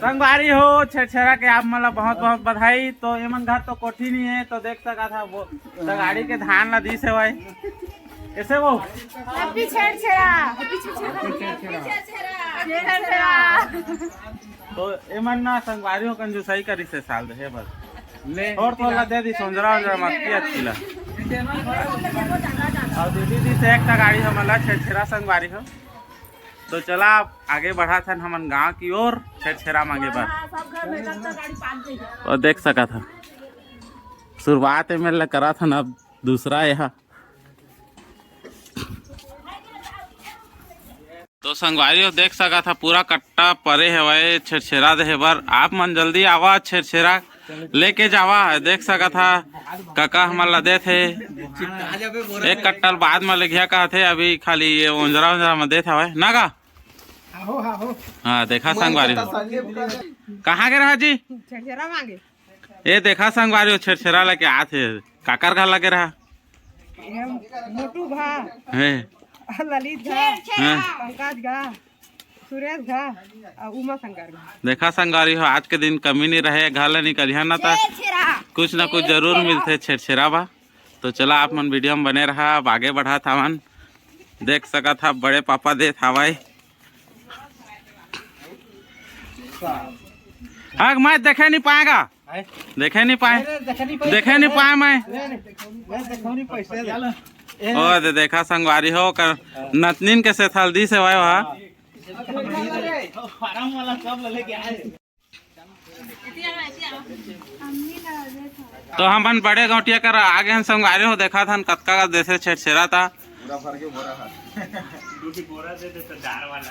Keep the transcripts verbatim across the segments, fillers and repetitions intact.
संगवारी हो, छेरछेरा के आप मन ला बहुत बहुत बधाई। तो एमन घर तो कोठी नहीं है, तो देख सकत हा वो तगाड़ी के धान ला दिस हेवय। कैसे वो? Happy Chherchhera. Happy Chherchhera. Happy Chherchhera. तो एमन ना संगवारी हो कंजूसाई करिस हे साल देहे बर। ले। थोड़ थोड़ ला दे दिस, ओंजरा ओंजरा मत की अच्छी ला। और दीदी दिस हे एक तगाड़ी हमन ला छेरछेरा संगवारी हो। तो चला, अब आगे बढ़त हन हमन गांव की ओर छेरछेरा मांगे बर। हाँ, सब घर में तक गाड़ी पार्क दे दे। और देख सकत हा, शुरुआत में ल करत हन, अब दूसरा यहाँ। तो संगवारी हो, देख सकत हा, पूरा कट्टा परे हवय छेरछेरा देहे बर। आप मन जल्दी आवा, छेरछेरा लेके जावा। देख सकत हा, काका हमन ला देत हे। एक कट्टा ल बाद म लेगिहा कहत हे, अभी खाली ये ओंजरा ओंजरा म देत हवय ना गा। आहो, आहो। हाँ, देखा संगवारी हो। कहाँ गे रहा जी? छेरछेरा मांगे। ये देखा संगवारी हो, छेरछेरा लेके आत हे। काकर घर लगे रहा? ये मोटू घा। हैं। ललित घा। हैं। पंकज घा। सुरेश घा। और उमा शंकर घा। देखा संगवारी हो, आज के दिन कमी नहीं रहे, घर ले निकलिहा ना ता छेरछेरा। कुछ ना कुछ जरूर छेरछेरा। मिलथे छेरछेरा बा। तो चला, आप मन वीडियो में बने रहा, अब आगे बढ़त हवन। देख सकत हा, बड़े पापा देत हवय। हाँ, मैं देखे नहीं पाएगा, देखे नहीं पाए, अरे, देखे नहीं पाए। देखे नहीं पाए मैं। अरे, अरे, मैं देखो नहीं पैसे दे। ओ दे, देखा संगवारी हो, कर नतनीन के सेथल दिस हेवय वहा। फार्म वाला सब लेके आए। तो हमन बड़े गौटिया कर आगे हन संगवारी हो, देखत हन कतका का देथे छेरछेरा ता। पूरा भर के बोरा है। दो की बोरा दे दे तो दार वाला।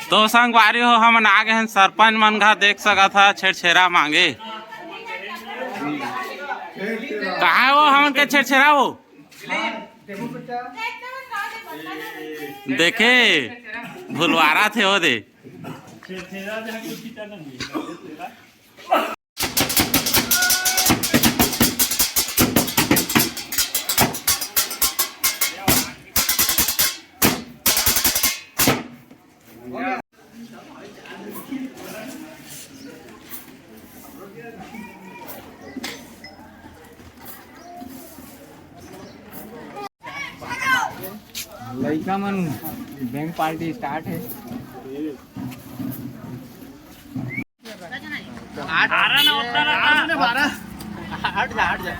तो संगवारी हो, हमन आगे हन सरपंच मन घा, देख सकत हा छेरछेरा मांगे। कहाँ हे वो हमन के छेरछेरा हो? देखे, भुलवारा थे हो दे। लइका मन, बेंग पार्टी स्टार्ट हे। आठ, बारह ना, उतना ना। बारह। हट जा, हट जा।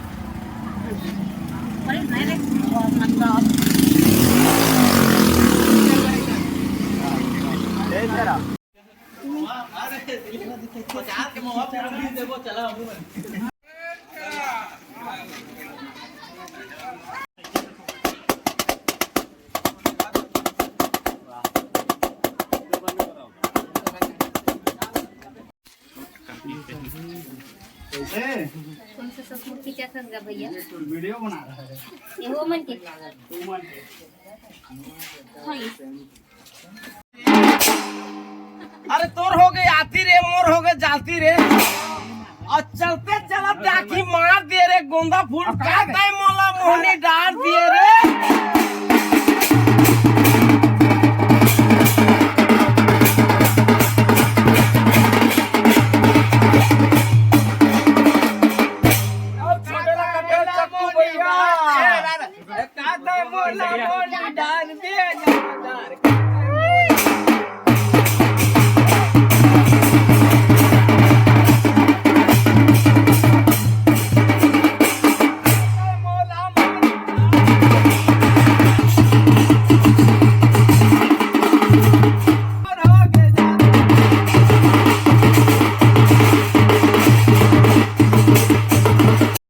कौन सा ससुर खींचा था भैया? वीडियो बना रहा है। ये वो मन के। वो मन के। हाँ, ये। अरे तोर हो गए आती रे, मोर हो गए जाती रे। और चलते चलत आखी मार दिए रे गोंदा फूल, का तय मोला मोहनी डाल दिए रे। और छोटे ला कटे चक्कू भैया। का तय मोला मोहनी डाल दिए।